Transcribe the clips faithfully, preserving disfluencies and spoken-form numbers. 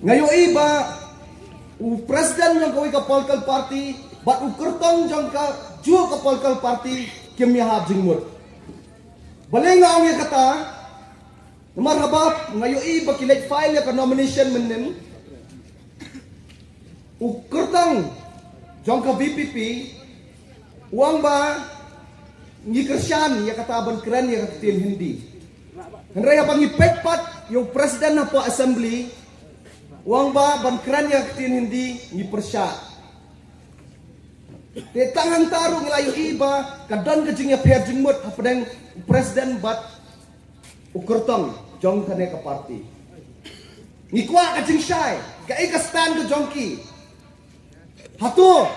Nga ïohi ba u president jong kawei ka political party bad u kyrtong jong kajuh ka political party kim ïahap jingmut. Balei nga ong ïa kata? Namar haba nga ïohi ba ki leit file ïa ka nomination mynnin, u kyrtong jong ka V P P u ong ba ngi kyrshan ïa kata ban kren ïa ka ktien Hindi. Hynrei haba ngi peit pat ïa u president hapoh assembly, u ong ba ban kren ïa ka ktien Hindi ngi pyrshah. Te tang hangta ruh ngi la ïohi ba ka don ka jingïapher jingmut hapdeng u president bad u kyrtong jong kane ka party. Ngi kwah ka jingshai, kaei ka stand ka jong ki? Hato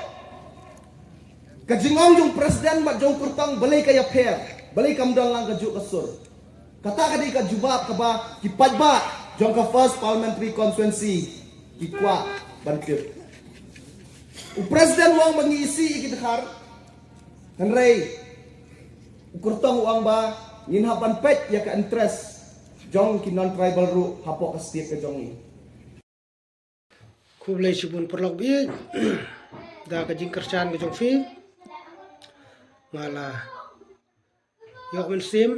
ka jingong jong president bad jong kyrtong balei ka ïapher, balei kam don lang kajuh ka sur? Kata ka dei ka jubab kaba ki paidbah jong ka First Parliamentary Constituency ki kwah ban tip. U president u ong ba ngi isih ïa ki dkhar, hynrei u kyrtong u ong ba ngin hap ban peit ïa ka interest jong ki non-tribal ruh hapoh ka state ka jong ngi. Khublei shibun paralok baieit da ka jingkyrshan ka jong phi. Nga la ïoh mynsiem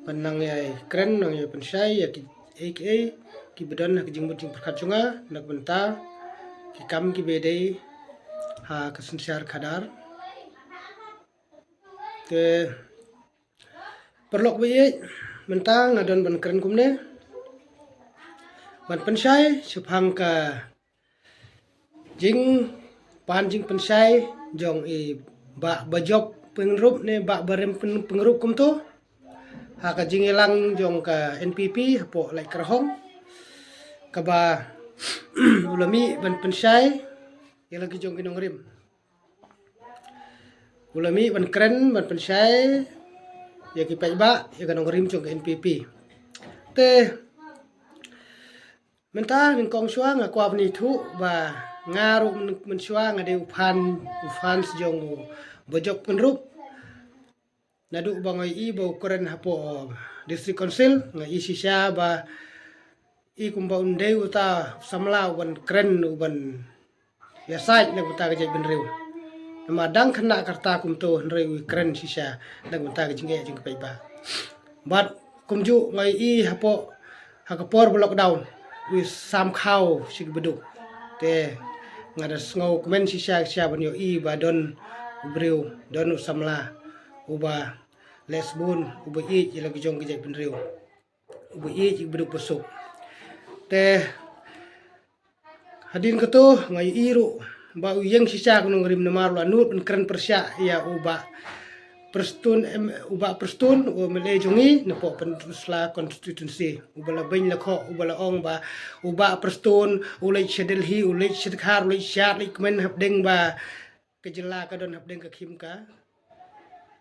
ban nang ïai kren, nang ïai pynshai ïa kiei kiei kiba don ha ka jingmut jingpyrkhat jong nga na ka bynta ki kam kiba dei ha ka synshar khadar. Te paralok baieit, mynta nga don ban kren kumne, ban pynshai shaphang ka jingpan jingpynshai jong i Bah Bajop Pyngrope ne Bah Barem Pyn-, Pyngrope kumto ha ka jingïalang jong ka N P P hapoh Laitkyrhong, kaba u la mih ban pynshai ïa la ki jong ki nongrim. U la mih ban kren ban pynshai ïa ki paidbah ïa ka nongrim jong ka N P P. Te mynta nyngkong shuwa nga kwah ban ïathuh ba nga ruh myn-, mynshuwa nga dei u fan, u fans jong u Bajop Pyngrope. Naduh ba nga ïohi ba u kren hapoh District Council, nga ïohi shisha ba i kumba un dei uta u samla uban kren, uban ïasaid na ka bynta ka jaitbynriew. Namar dang khynnah ka rta kumto hynrei u kren shisha na ka bynta ka jingeh jong ki paidbah. Bad kumjuh nga ïohi hapoh, ha ka por ba lockdown, u sam khaw sha ki baduk. Te nga da sngewkmen shisha shisha ban ïohi ba don u briew, don u samla uba leh sbun, uba ïeit ïa la ki jong ki jaitbynriew, uba ïeit ïa ki baduk basuk. Te hadien kato nga ïohi ruh ba u ïeng shisha ka nongrim namar u la nud ban kren pyrshah ïa u Bah Prestone, em, u Bah Prestone, u M L A jong ngi napoh Pynursla constituency, uba la beiñ la khoh, uba la ong ba u Bah Prestone u leit sha Delhi, u leit sha Dkhar, u leit shad leit kmen hapdeng ba ka jylla ka don hapdeng ka khim ka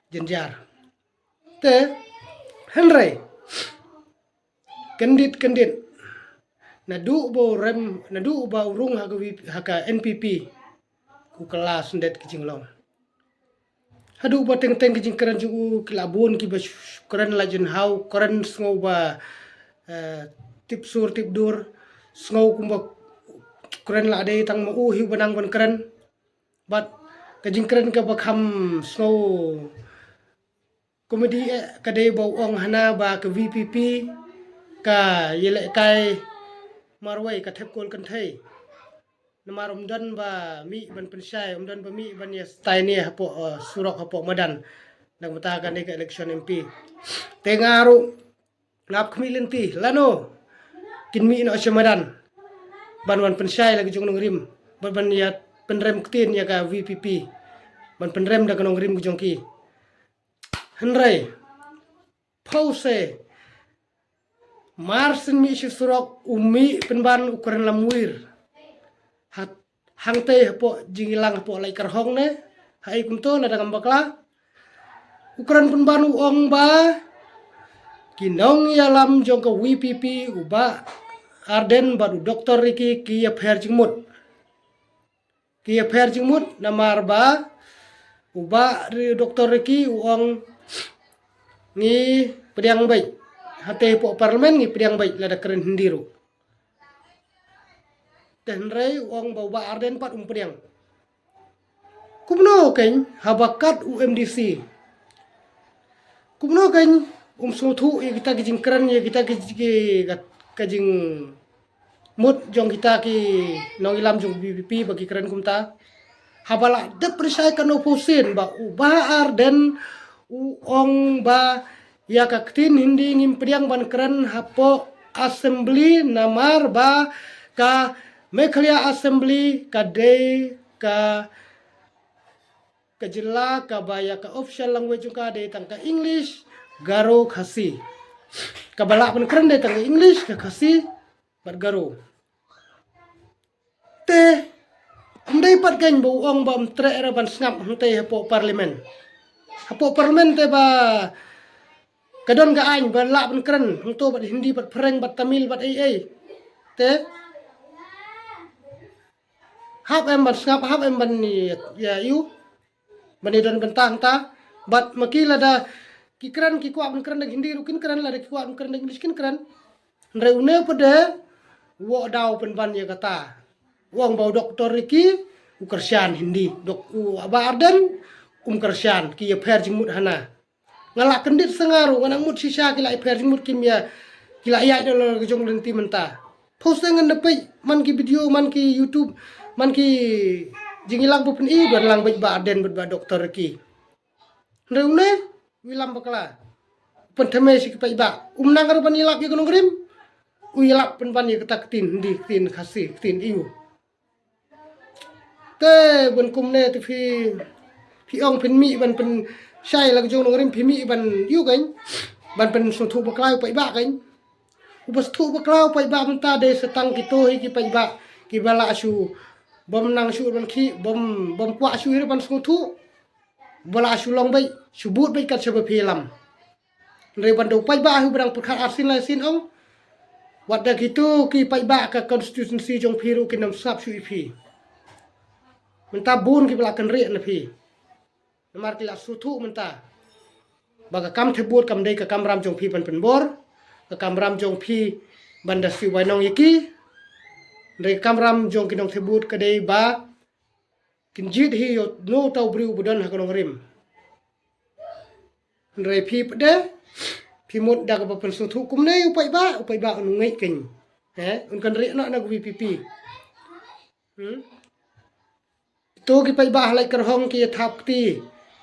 jynjar. Te hynrei kyndit kyndit, naduh ba u rem, naduh ba u rung ha ka V P, ha ka N P P, u kylla syndet ki jinglong. Haduh ba teng teng ki jingkren jong u ki la bun kiba sh-, kren la jynhaw, kren sngew ba, eh, tip sur tip dur, sngew kumba kren la dei tang ma u hi uba nang ban kren. Bad ka jingkren kaba kham sngew komedi, eh, ka dei ba u ong hana ba ka V P P ka ïalehkai marwei, ka thep kol kynthei. Namar ym don ba mih ban pynshai, ym don ba mih ban ïa stai ne hapoh, eh, surok hapoh madan na ka bynta kane ka election M P. Te nga ruh nga ap khmih lynti lano kin mih noh sha madan ban wan pynshai la ki jong nongrim, ban, ban ïa pynrem ktien ïa ka V P P, ban pynrem da ka nongrim ki jong ki. Hynrei pause mar syn mih sha surok, u mih pynban u kren lamwir. Ha, hangtei hapoh jingïalang hapoh Laitkyrhong ne ha ei kumto lada ngam bakla, u kren pynban u ong ba ki nongïalam jong ka V P P, u Bah Ardent bad u Doktor Ricky ki ïapher jingmut. Ki ïapher jingmut namar ba u Bah Ri-, Doktor Ricky u ong ngi pdiang beit, hangtei hapoh Parliament ngi pdiang beit lada kren Hindi ruh. Te hynrei u ong ba u Bah Ardent pat um pdiang. Kumno kein haba kat u M D C? Kumno kein um sngewthuh ïa kita ki jingkren, ïa kita ki, ki, ka, ka jingmut jong kita ki nongïalam jong VPP ba ki kren kumta? Haba la dep pyrshai katno phew sien ba u Bah Ardent u ong ba ïa ka ktien Hindi ngim pdiang ban kren hapoh Assembly namar ba ka Meghalaya Assembly ka dei ka, ka jylla kaba ïa ka official language jong ka dei tang ka English, Garo, Khasi. Kaba lah ban kren dei tang ka English, ka Khasi bad Garo. Te ym dei pat kein ba u ong ba ym treh re ban sngap hangtei hapoh Parliament. Hapoh Parliament te ba ka don ka aiñ ba lah ban kren hangto bad Hindi bad Phareng bad Tamil bad ei ei. Te hap em ban sngap, hap em ban ïa, ïa ïu, ban ïa don bynta hangta. Bad ma ki lada ki kren, ki kwah ban kren da Hindi ruh kin kren, lada ki kwah ban kren da English kin kren. Hynrei une pat de u ong daw pynban ïa kata. U ong ba u Doktor Ricky u kyrshan Hindi, dok u Bah Ardent um kyrshan, ki ïapher jingmut hana. Nga la kyndit sa nga ruh, nga nang mut shisha ki la ïapher jingmut, kim ïa, ki la ïaid da la ka jong lynti mynta. Phew sien ngan da peit man ki video, man ki YouTube, man ki jingïalang ba pyni, don lang beit Bah Ardent bad Bah Doktor Ricky. Hynrei une u ïalam bakla. Pynthymmai sha ki paidbah. Um nang ruh ban ïalap ïa ka nongrim. U ïalap pynban ïa kata ka ktien Hindi, ktien Khasi, ktien ïu. Te ban kumne te phi, phi ong phin mih ban pynshai la ka jong nongrim, phi mih ban ïu kein, ban pynsngewthuh bakla ïa u paidbah kein. U ba sngewthuh bakla ïa u paidbah mynta dei sa tang kito hi ki paidbah kiba lah shuh bym nang shuh ban khih, bym, bym kwah shuh hi ruh ban sngewthuh. Ba lah shu long beit, shu bud beit kat shaba phi lam. Hynrei ban da u paidbah hi ba dang pyrkhat arsien laisien ong. Wat da kito ki paidbah ka constituency jong phi ruh kin ym sngap shuh ïa phi. Mynta bun kiba la kynriah na phi. Namar ki la sngewthuh mynta ba ka kam thep vote kam dei ka kamram jong phi ban pynbor, ka kamram jong phi ban da siew bainong ïa ki. Hynrei ka kamram jong ki nongthep vote ka dei ba kin jied hi ïa uno uta u briew ba don ha ka nongrim. Hynrei phi pat de, phi mut da kaba pynsngewthuh kumne ïa u paidbah, u paidbah un ngeit kein. He, un kynriah noh na ka VPP. Hmm? Kito ki paidbah ha Laitkyrhong ki ïa thap kti.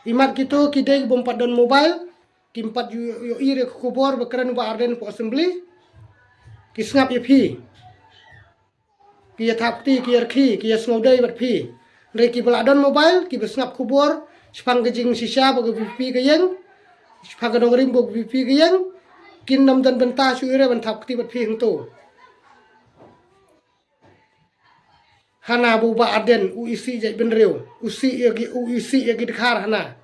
Imat kito ki dei bym pat don mobile, kim pat ïoh, ïohi re ka khubor ba kren u Bah Ardent hapoh Assembly. Ki sngap ïa phi. Ki ïa thap kti, ki ïa rkhie, ki ïa sngewdei bad phi. Hynrei kiba la don mobile, kiba sngap khubor shaphang ka jingshisha ba ka VPP ka ïeng, shaphang ka nongrim ba ka VPP ka ïeng, kin ym don bynta shuh ïa re ban thap kti bad phi hangto. Hana ba u Bah Ardent u isih jaitbynriew, u isih ïa ki, u isih ïa ki dkhar hana.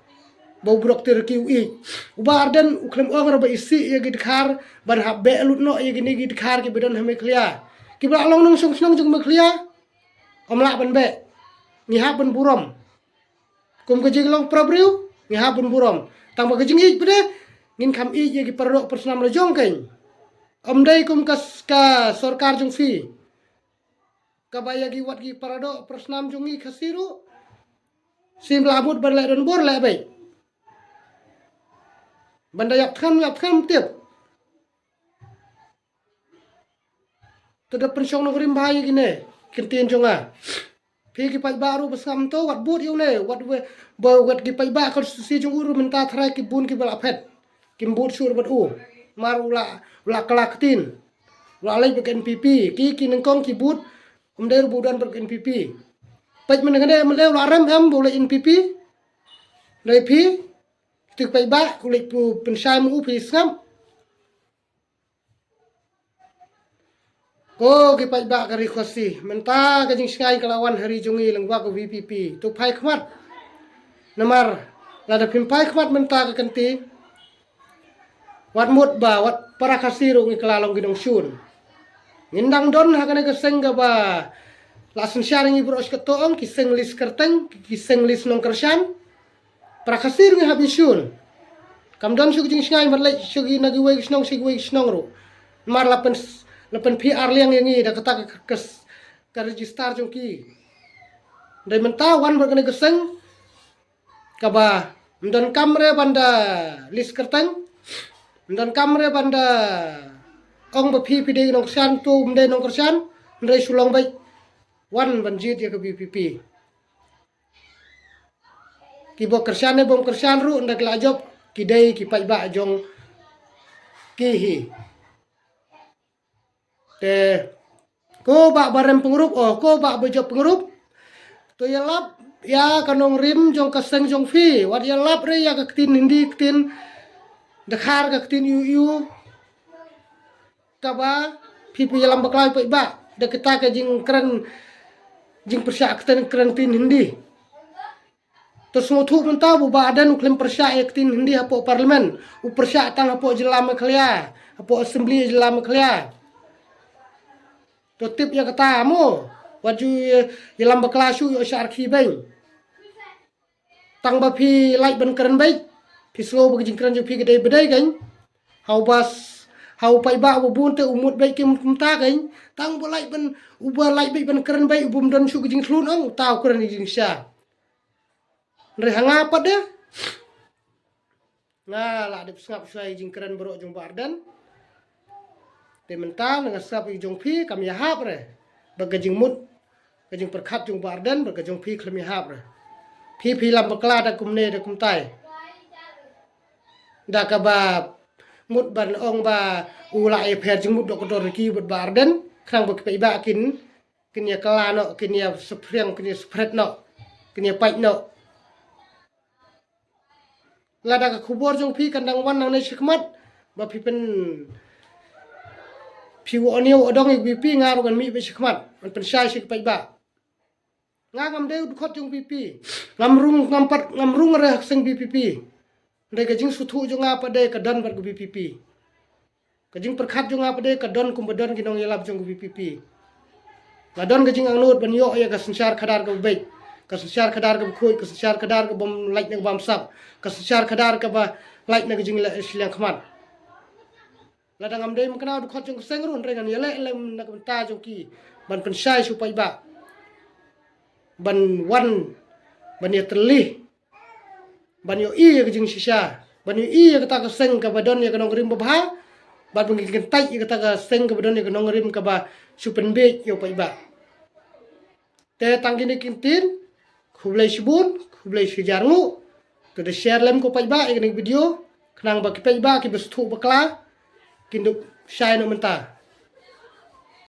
Ba u Bah Doktor Ricky u ïeit. U Bah Ardent u khlem ong ruh ba isih ïa ki dkhar ban hap beh lut noh ïa kine ki dkhar kiba don ha Meghalaya. Kiba la long nongshong shnong jong Meghalaya. Ym lah ban beh. Ngi hap ban burom. Kum ka jinglong para briew, ngi hap ban burom. Tang ba ka jingïeit pat de, ngin kham ïeit ïa ki paradoh parasnam la jong kein. Ym dei kum ka s-, ka sorkar jong phi. Kaba ïa ki wat ki paradoh parasnam jong ngi Khasi ruh. Sien ba la mut ban leh donbor leh beit. Ban da ïap thngan, ïap thngan tip. Te da pynshong nongrim bha ïa kine ki ktien jong nga. Phi ki paidbah ruh ba sngap to wat bud ïa une, wat we, ba wat ki paidbah constituency jong u ruh mynta tharai ki bun kiba la phet. Kim bud shuh bad u. Mar u la, u la kylla ktien. U la leit bad ka NPP. Ki, ki nyngkong ki bud, ym dei ruh ba u don bad ka NPP. Peit mynne kane MLA u la rem em ba u leit NPP. Lei phi, kito ki paidbah, u leit pynshai ma u phi sngap. Ko ki paidbah ka Ri Khasi, mynta ka jingshngaiñ ka la wan ha ri jong ngi lyngba ka VPP. To phai khmat. Namar lada phim phai khmat mynta ka kynti, wat mut ba wat para Khasi ruh ngi kylla long ki nongshun. Ngin dang don ha kane ka seng kaba la synshar ïa ngi baroh shi katta ong, ki seng list kyrteng, ki seng list nongkyrshan. Para Khasi ruh ngi hap ïashun. Kam don shuh ka jingshngaiñ ban leit sha ki na kiwei ki shnong sha kiwei ki shnong ruh. Namar la pyn, la pynphiah arliang ïa ngi da kata ka, ka, ka register jong ki. Dei mynta wan bad kane ka seng kaba ym donkam re ban da list kyrteng, ym donkam re ban da ong ba phi phi dei nongkyrshan, to ym dei nongkyrshan, hynrei shu long beit wan ban jied ïa ka VPP. Kiba kyrshan ne bym kyrshan ruh, ynda ki la jop, ki dei ki paidbah jong ki hi. Te ko bah ba rem pynrup, oh, ko bah ba jop pynrup, to ïalap ïa ka nongrim jong ka seng jong phi, wat ïalap re ïa ka ktien Hindi, ktien Dkhar, ka ktien Ïu Ïu, kaba phi phi ïalam bakla ïa u paidbah da kita ka jingkren, jingpyrshah ktien, kren ktien Hindi. To sngewthuh mynta ba u Bah Ardent u khlem pyrshah ïa ktien Hindi hapoh Parliament, u pyrshah tang hapoh jylla Meghalaya, hapoh Assembly jylla Meghalaya. To tip ïa kata mo, wat ju ïalam bakla shuh, ïoh sha rkhie beiñ. Tang ba phi lait ban kren beit, phi sngew ba ka jingkren jong phi ka dei ba dei kan. Hau bas, hau paidbah ba bun te u mut beit ki mut kumta kan. Tang ba lait ban, uba lait beit ban kren beit, u bym don shuh ka jingkhlun, ong uta u kren ïa ka jingshisha. Hynrei ha nga pat de, nga la dep sngap shuwa ïa ka jingkren baroh jong Bah Ardent. Te mynta nga sngap ïa ka jong phi kam ïahap re. Bad ka jingmut, ka jingpyrkhat jong Bah Ardent bad ka jong phi khlem ïahap re. Phi phi ïalam bakla da kumne da kumtai, da kaba mut ban ong ba u la ïapher jingmut doh ka dor ki bad Bah Ardent, khnang ba ki paidbah kin, kin ïa kylla noh, kin ïa saphriang, kin ïa saphret noh, kin ïa pait noh. Lada ka khubor jong phi kan dang wan nangne shakhmat, ba phi pyn, phi wa ong ïa u dong ïa ka VPP, nga ruh ngan mih beit shakhmat ban pynshai sha ki paidbah. Nga ngam dei u dkhot jong VPP. Ngam rung, ngam pat, ngam rung re ha ka seng VPP. Hynrei ka jingsngewthuh jong nga pat de ka don bad ka VPP. Ka jingpyrkhat jong nga pat de ka don kumba don ki nongïalap jong ka VPP. Nga don ka jingangnud ban ïoh ïa ka synshar khadar kaba beit, ka synshar khadar kaba khuid, ka synshar khadar kaba lait na ka bamsap, ka synshar khadar kaba lait na ka jingleh shiliang khmat. Lada ngam dei mynta u dkhot jong ka seng ruh, hynrei ngan ïaleh lem na ka bynta jong ki ban pynshai sha u paidbah, ban wan, ban ïatylli, ban ïohi ïa ka jingshisha, ban ïohi ïa kata ka seng kaba don ïa ka nongrim babha, bad ban kyntait ïa kata ka seng kaba don ïa ka nongrim kaba shu pynbiej ïa u paidbah. Te tang kine ki ktien, khublei shibun, khublei shihajar nguh. To da share lem ko paidbah ïa kane ka video, khnang ba ki paidbah kiba sngewthuh bakla kin dup shai noh mynta.